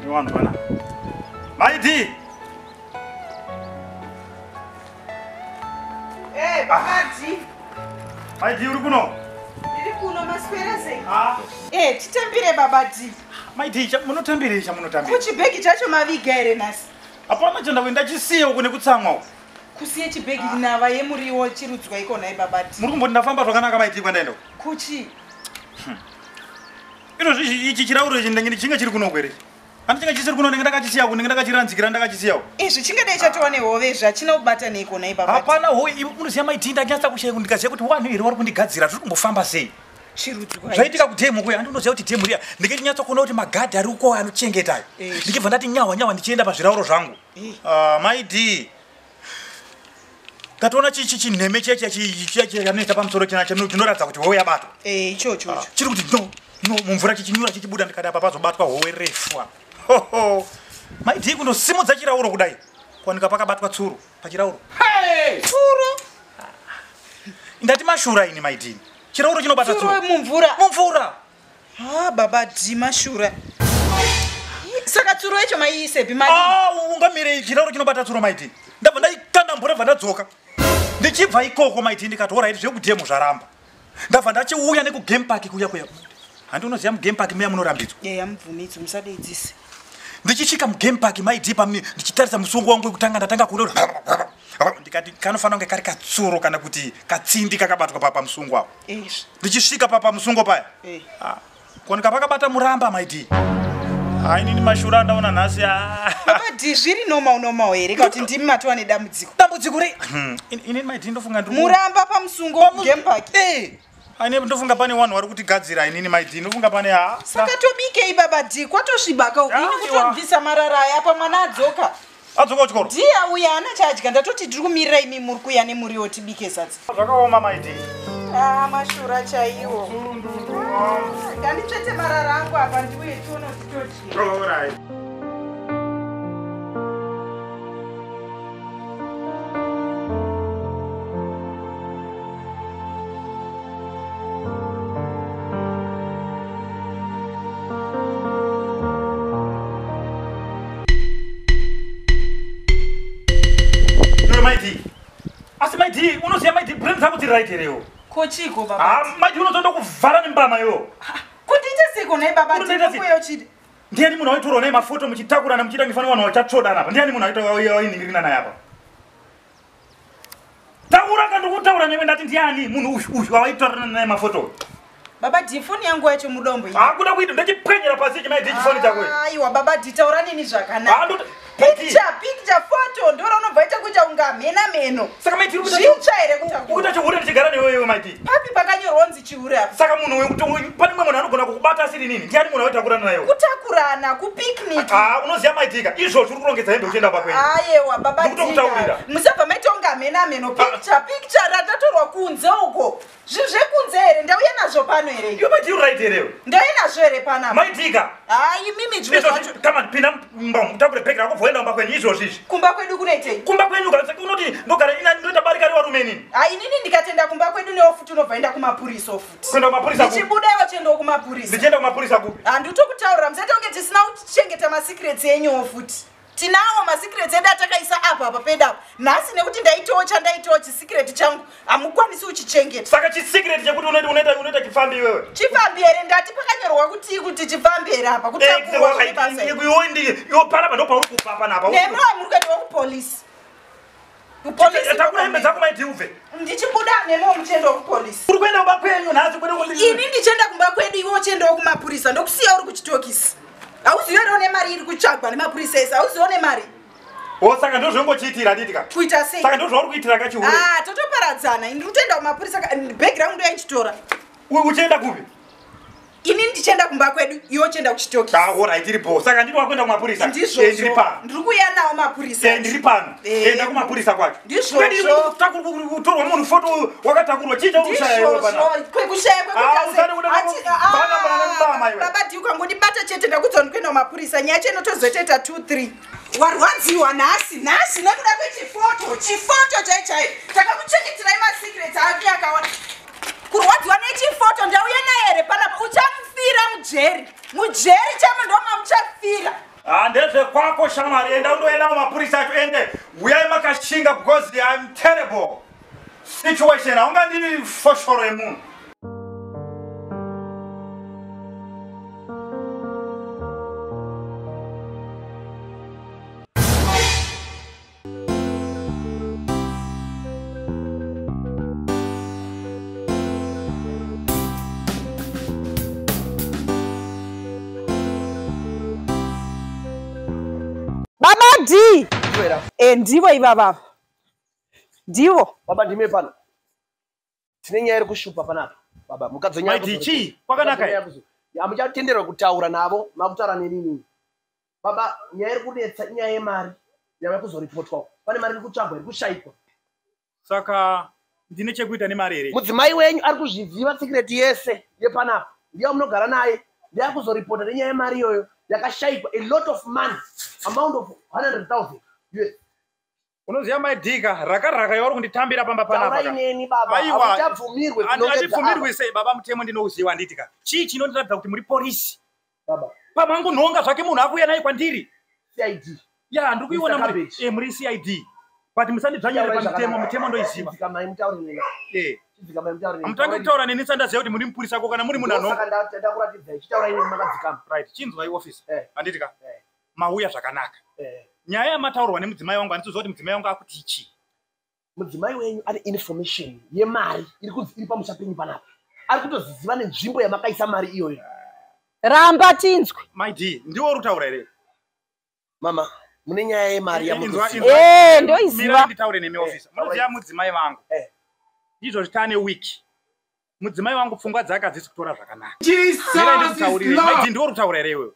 Vanhu vana. Maiti. Eh, Baba D. Maiti uri kuno? Ndiri kuno maswera sei? Ah. Eh, titambire Baba D. Maiti munotambirei chamunotambira? Kuchibhegi chacho maviga here nhasi? Hapana chandakuenda ndachisiya uko nekutsamwa uko. Kusiye chibhegi nava yemuriwo chirudzwa iko nhai Baba D. Muri kumboti ndafamba zvakanaka Maiti kwandaenda uko? Kuchi? Ino ichi chirauro ichi ndenge chinge chiri kuno kwere. Handi chinge chisiri kuno ndenge ndakachisiya uko ndenge ndakachiranzikira ndakachisiya uko. Izvi chingadai chatova nehove izvi hachina kubata neiko nhai Baba D. Hapana hove unoziya Maiti ndanyatsa kushaya ndikaziya kuti wanhu here wari kundigadzira zviri kumbofamba sei. Chirudzwa. Zvaitika kudhemu kuya handi unoziya kuti dhemu riya ndenge ndinyatsa kuona kuti magadhi ari uko anochengeta ayo. Ndichibva ndati nyawa nyawa ndichienda pazvirauro zvangu. Ah, Maiti. Ndatoona chichi chinheme chiya chiya chiya pamusoro china chinoratidza kuti hove yabatwa. Eh, ichocho icho. Chiri kuti no no mumvura chichinyura chichibuda ndikati apa pazobatwa hove refu apa. Hoho. Maiti kundosimudza chirauro kudai. Kuwanika pakabatwa tsuro pachirauro. Hey! Tsuro? Ndati mashura ini Maiti. Chirauro chinobata tsuro. Tsuro mumvura. Mumvura. Ah, Baba D mashura. Saka tsuro yacho maiisepi mari? Ah, ungamire chirauro chinobata tsuro Maiti. Ndabva ndaikanda mvura bva ndadzoka. Ndichibva ikoko Maiti ndikati alright zvekudhemu zvaramba. Ndabva ndachiuya nekugame park kuya kuya. Handi unoziya mugame park muya munorambidzwa. Yeah, mubvumidzo musadeidzise. Ndichisvika mugame park Maiti pamwe ndichitarisa musungo wangu wekutanga ndatanga kuona ndikati kanofanira kunge kari katsuro kana kuti katsindi kakabatwa pa pamusungo apo. Ndichisvika pa pamusungo paya. Ah, kuoneka pakabata muramba Maiti. Ah, inini mashura andaona nhasi. Baba D zviri normal normal here kuti ndimi matova nedambudziko. Dambudziko rei? Inini Maiti ndofunga ndiri muramba pamusungo game park. Eh. Ane ndofunga pane vanhu vari kutigadzira inini Maiti ndofunga pane ha. Saka tobikei Baba D kwatosvibaka uku ini kutobvisa marara aya apa mwana adzoka. Adzoka kuchikoro. D auya haana chaadya ndatoti tiri kumirira imi muri kuuya nemuriwo tibike sadza. Zvakaoma Maiti. Ah, mashura chaiwo. Nganditsvete marara angu apa ndiuye tione kuti todya. All right. Maiti. Asi Maiti, unoziya Maiti brain dzako dziri right here iwe? Ko chiko baba? Ah, Maiti unozoda kuvhara nembama iwe. Kundiita seiko nhai baba? Ndinokuya uchidi. Ndiani munhu waitorwa naye mafoto muchitakurana muchiita ngefana vanhu vachatsvodana apa? Ndiani munhu wainingirina naye apa? Taura ka ndikutaura newe ndati ndiani munhu uyu uyu waitorana naye mafoto? Baba D foni yangu yacho mudombo iyi. Ah, kuda kuita ndachipwenyera pasi chimaiti chifoni chako. Aiwa Baba D taura neni zvakanaka. Ah, Picture, picture, photo ndora unobva ita kuita unga mhena mheno. Saka Maiti uri zvitsva here kuita kuita chihure ndichigara newe iwe Maiti? Papi pakanyorwa kunzi chihure apa. Saka munhu uyu kuti pane mumwe munhu anogona kukubata asiri nini? Ndiani munhu waitakurana naye? Kutakurana kupicnic. Ah, unoziya Maiti ka izvozvo uri kurongedza hembe uchienda pakwenyu. Ayewa Baba D. Ndikutokutaurira. Musabva maita unga mhena mheno. Picture, picture ratatorwa kunze uko. Zvinhu zvekunze here ndauya nazvo pano here? Iwe Maiti uri right here iwe? Ndauya nazvo here panapa? Maiti ka. Hayi mimi zvimwe zvacho. Come on, pinda mumba utakure bhegi rako voenda kumba kwenyu izvozvo izvi. Kumba kwedu kunoitei? Kumba kwenyu kana unoti ndogara ina ndoita barika revarume inini. Hayi inini ndikatenda kumba kwedu newo futi unobva enda kumapurisa futi. Kuenda kumapurisa kupi? Ndichibuda iwe chiendawo kumapurisa. Ndichienda kumapurisa kupi? Handitokutaurira musaita kunge tisina kuchengeta masecrets enyuwo futi. Tinawo masecrets edu atakaisa apa apa pedu apa. Nhasi nekuti ndaitawo chandaitawo chisecret changu hamukwanisi kuchichengeta. Saka chisecret chekuti unoita unoita chipfambi iwewe. Chipfambi here ndati pakanyorwa kuti kuti chipfambi here apa kutakurwa zvine basa here. Iwe ndi iwe panapa ndopauri kubva panapa. Nemi muri kuendawo kupolisi. Kupolisi. Takura hembe dzako Maiti ubve. Ndichibuda nemiwo muchiendawo kupolisi. Uri kuenda kumba kwenyu nhasi kwete kundi. Ini ndichienda kumba kwedu iwe uchiendawo kumapurisa ndokusiya uri kuchitokisi. Hauzivi here une mari iri kutsvagwa nemapurisa ese hauzivi une mari. O saka ndozvongochiitira handiti ka? Kuita sei? Saka ndozvauri kuitira kachihure. Ah, totoparadzana. Ini ndiri kutoenda kumapurisa bhegi rangu ndoyandichitora. Uchienda kupi? Ini ndichienda kumba kwedu iwe uchienda kuchitokisi. Ah, alright iri bho. Saka ndiri wakuenda kumapurisa. Ndizvozvo. Ndiri pano. Ndiri kuuya nawo mapurisa. Ndiri pano. Enda kumapurisa kwacho. Ndizvozvo. Kutorwa munhu foto wakatakurwa chii chaukushaya iwe panapa? Ndizvozvo. Kwekushaya Ah, usade kuda bana bana mbama iwe. Baba D ukangondibata chete ndakudza kuti kuenda kumapurisa. Nyaya yacho inotozotoita 2 3. Warwadziwa nhasi nhasi nekuda kwechifoto chifoto chai chai takakuchengeterai masecrets ake akaona kurwadziwa nechifoto ndauya naye here panapa uchamufira mujeri mujeri chamo ndomamuchafira. Ah, Kwako shamwari, enda undoenda mumapurisa acho, ende uyai makashinga because I'm terrible situation. Haungandii foshoro yemunhu. Baba D. Ndivo ivava. Ndivo. Baba ndime pano. Tine nyaya iri kushupa panapa. Baba mukadzi nyaya. Maiti chii? Kwakanaka here? Hamuchatenderwa kutaura navo, makutaura nenini. Baba nyaya iri kunetsa inyaya yemari yava kuzoripotwa. Pane mari iri kutsvagwa iri kushaikwa. Saka ndine chekuita nemari here? Mudzimai wenyu ari kuzviziva secret yese yepanapa. Ndiye munogara naye. Ndiye akuzoripota nenyaya yemari iyoyo yakashaikwa, a lot of money, amount of 100,000 US. Unoziva maidhika rakaraka yauri kunditambira pamba panapa. Taurai neni baba, hamuchabvumirwe kunongedza. Handibvumirwi sei baba? Mutemo ndinouziva handiti ka. Chii chinondiratidza kuti muri polisi? Baba. Pamangunhonga zvake munhu akuuya naye kwandiri. CID. Ya, ndiri kuiona muri CID. But musandidzvanyirire pamutemo, mutemo ndoiziva. Dzikamai mutaure neni. Dzikamai mutaure neni. Hamutangi kutaura neni sandaziva kuti muri mupurisa ko kana muri munhu anonga. Saka ndakuratidzai, chitaurai neni makadzikama. Right, chinzwai officer. Handiti ka. Mauya zvakanaka. Nyaya yamataurwa nemudzimai wangu handisiziva kuti mudzimai wangu akuti chii. Mudzimai wenyu ane information yemari iri kunzi iri pamusha penyu panapa. Ari kutoziziva nenzvimbo yamakaisa mari iyoyo. Ramba tinzwe. Mai D, ndiwe uri kutaura here? Mama, mune nyaya yemari yamunoziva. Ndoiziva. Nditaure nemi officer. Munoziva mudzimai vangu. Izvozvi taane week. Mudzimai wangu pfungwa dzake hadzisi kutora zvakanaka. Jesus is Mai Lord. D, ndiwe uri kutaura here iwewe?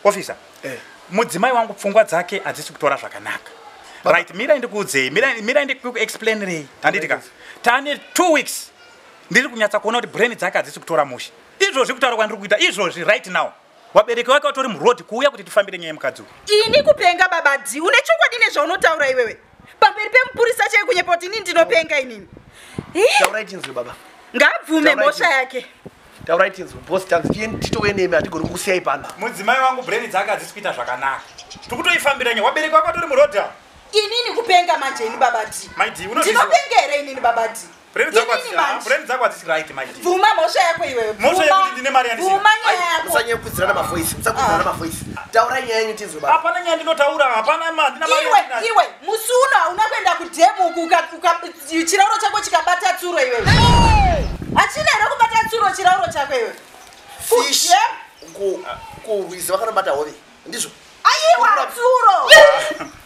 Officer. Mudzimai wangu pfungwa dzake hadzisi kutora zvakanaka. Right, mirai ndikuudzei, mirai ndikuexplainirei. Handiti ka. Taane 2 weeks ndiri kunyatsa kuona kuti brain dzake hadzisi kutora mushe. Izvozvi kutaura kwandiri kuita izvozvi right now. Wabereki wake watori muroad kuuya kuti tifambire nyaya yemukadzi uyu. Ini kupenga baba D, une chokwadi nezvaunotaura iwewe. Pamberi pemupurisa chai kunyepa kuti inini ndinopenga inini. Taurai tinzwe baba. Ngabvume mhosva yake. Taurai tinzwe boss, tanzi titouye nemi, hatigoni kukusiyai pano. Mudzimai wangu brain dzake hadzisi kuita zvakanaka. Tikutoifambira nyaya. Wabereki wake watori muroad ava. Inini kupenga manje ini baba D. Mai D, unozviziva. Ndinopenga here inini baba D? Brain dzako hadzisi right Mai D. Bvuma mhosva yako iwewe. Mhosva yekuti ndine mari yandisina. Bvuma nyaya yako. Musanyanya mavoice, musakudzirana mavoice. Taurai nyaya yenyu tinzwe baba. Hapana nyaya ndinotaura, hapana ndina mari. Iwe, musi uno hauna kuenda kudhemu uku chirauro chako chikabata tsuro iwewe. Hachina here kubata tsuro chirauro chako iwewe? Fish kurwizi vakanobata hove. Ndizvo. Aiwa tsuro.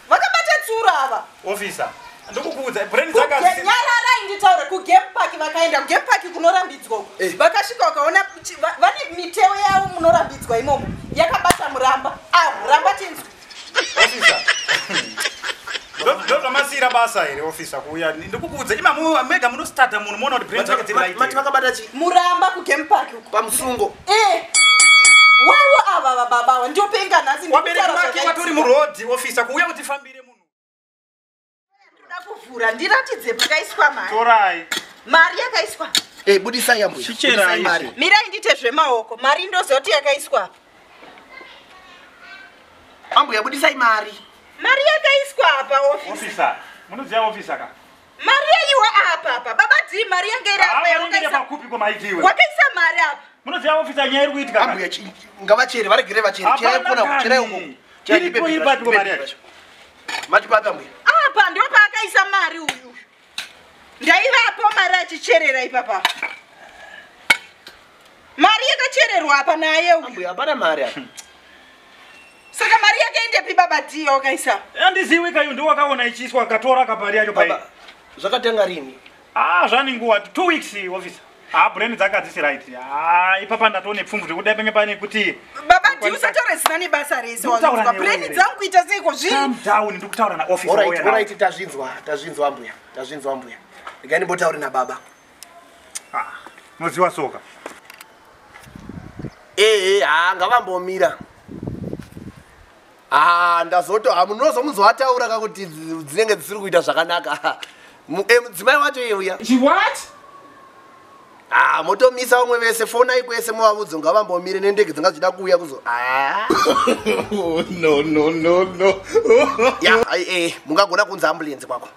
Vakabata tsuro ava. Officer, ndikukuudza brain dzake hadzisi. Nyararai nditaure. Kugame park vakaenda, kugame park kunorambidzwa uku. Vakasvika vakaona vane miteo yavo munorambidzwa imomo. Yakabata muramba. Ramba tinzwe. Officer. Ndozvamasiyira basa here officer kuuya. Ndikukuudza ima mega munostarta munhu muona kuti brain dzake dziri right. Mati vakabata chi? Muramba kugame park uku. Pamusungo. Wawo ava baba ava ndiopenga nhasi. Wabereki vake vatori muroad officer kuuya kuti fambire munhu. Kuvhura ndiratidze pakaiswa mari. Torai. Mari yakaiswa. Budisai ambuya. Chicherai mari. Mirai ndite zvemaoko. Mari ndozoti yakaiswa. Ambuya budisai mari. Mari yakaiswa apa officer. Officer, munoziva officer ka? Mari yaiwa apa apa. Baba D mari yange iri apa yakaiswa. Pakupi ko maitiwe? Wakaisa mari apa. Munoziva officer nyaya iri kuitika. Ambuya ngavachere varegere vachere. Cherai kona, cherai uko. Cherai ipapo mari yacho. Mati papi ambuya? Apa ndipo paakaisa mari uyu. Ndaivapo mari achicherera ipapa. Mari yakachererwa apa naye uyu. Ambuya hapana mari apa. Saka mari yakaendepi baba D wakaisa? Handiziwi kayo ndiwo wakaona ichiiswa akatora kapari yacho pai. Baba, zvakatenga rini? Zvani nguva 2 weeks officer. Brain dzake hadzisi right. Ipapa ndatoone pfumvu zvekuda penge pane kuti Baba D usataure zina nebasa rese wazvinzwa. Brain dzangu kuita seiko zvii? Calm down, ndikutaura na officer. Alright, tazvinzwa ambuya. Tazvinzwa ambuya. Regai ndimbotaure nababa. Munoziva soka. Ngavambomira. Ndazoto munozomuzoataura kakuti dzinenge dzisiri kuita zvakanaka. Mudzimai wacho iye uya. She what? Ah, motomisa vamwe vese, fonai kwese muvavudze ngavambomire nendege dzinga dzichida kuuya kuzo. Ah. No, no, no, no. Ya, ai mungagona kunza ambulance kwako.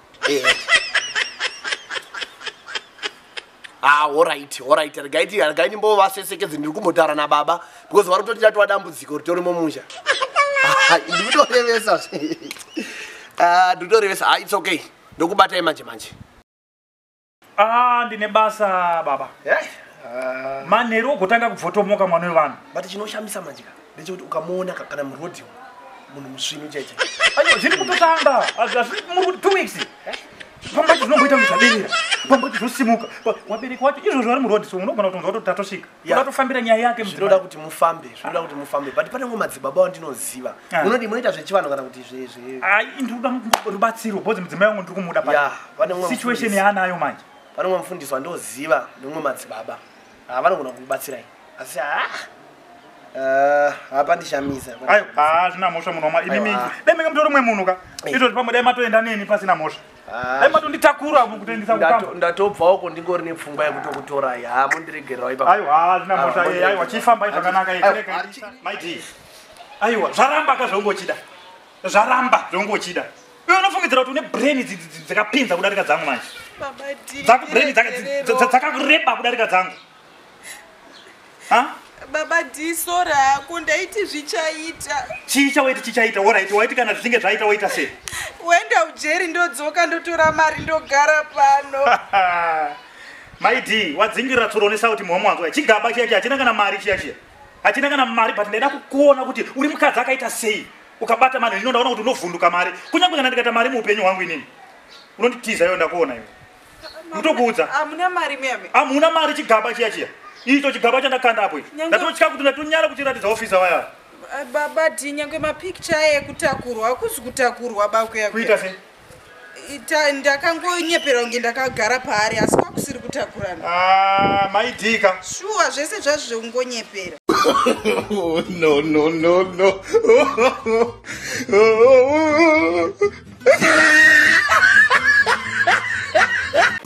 Ah, alright, alright. Regai ndimbovasesekedze, ndiri kumbotaura nababa because vari kutoti tatova dambudziko ritori mumusha. Ah, ndikutorevesa. Ah, ndikutorevesa. Ah, it's okay. Ndokubatai manje manje. Ah, ndine basa baba. Ah. Manheru ogotanga kubvotomoka mwana wevanhu. But chinoshamisa manje ka ndechekuti ukamuona kana murodhi munhu musvinu chaiche. Aiwa, zviri kutotanga. Muri kuti 2 weeks pambacho zvinomboita kunge zvaderera, pambacho zvosimuka. Wabereki wacho izvozvo vari murodhi, so unogona kutonzwa kuti tatosvika. Ya. Toda tofambira nyaya yake. Zvinoda Mudzimai. kuti mufambe, zvinoda kuti mufambe, but pane mumwe madzibaba wandinoziva. Ah. Munodi munoita zvechivanhu kana kuti zve Ai, ndinoda rubatsiro because mudzimai wangu ndiri kumuda. Ya, pane mumwe Situation mufundisi. yaanayo manje. Pane mumwe mufundisi wandoziva nemumwe madzibaba. Ah, vanogona kukubatsirai, asi hapandishamisa. Aiwa, hazvina mhosva munhu wamwari imimi. Aiwa. Dai minge mutori umwe munhu ka Eh. izvozvi, pamwe dai matoenda neni pasina mhosva. Ah. Dai matonditakura kutoendesa kukamba. Ndatobvawo ndingori nepfungwa yekutokutorai. Ha, mundiregererawo ipapo. Aiwa, hazvina Ah, mhosva. Aiwa, chifambai zvakanaka. Aiwa, Maidi, aiwa, zvaramba ka zvaungochida, zvaramba zvaungochida. Iwe unofungidzira kuti une brain dzakapinza kudarika dzangu manje. Baba D, Dzako brain ndiregerero. dzakareba kudarika dzangu, ha? Baba D, sora hako, ndaiti zvichaita. Chii chawaiti chichaita? Alright, waiti kana zvichinge zvaita waita sei? Wenda ujeri, ndodzoka, ndotora mari, ndogara pano. Maidi, wadzingirira tsuro nesauti muhomwe wangu. Chigaba chiya chiya hachina kana mari, chiya chiya hachina kana mari, but ndaida kukuona kuti uri mukadzi akaita sei. Ukabata mari ino ndaona kuti unovhunduka mari. Kunyange kana ndikaita mari muupenyu hwangu inini, unonditiza iwe. Ndakuona iwe, Ndokuudza. Hamuna mari muyami? Hamuna mari. Chigaba chiya chiya icho, chigaba chandakanda apo ichi. Ndatotya kuti ndatonyara kuchiratidza ofisa waya. Baba D, nyange mapicture ekutakurwa hakuzi kutakurwa bakuya. Kuita sei? Ndakangonyepera kunge ndakagara paari, asi kwakusiri kutakurana. Ah, maidhika. Shuwa, zvese zvazvo zvekungonyepera. No, no, no, no.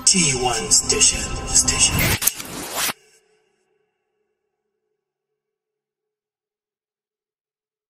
T1 Station. Station.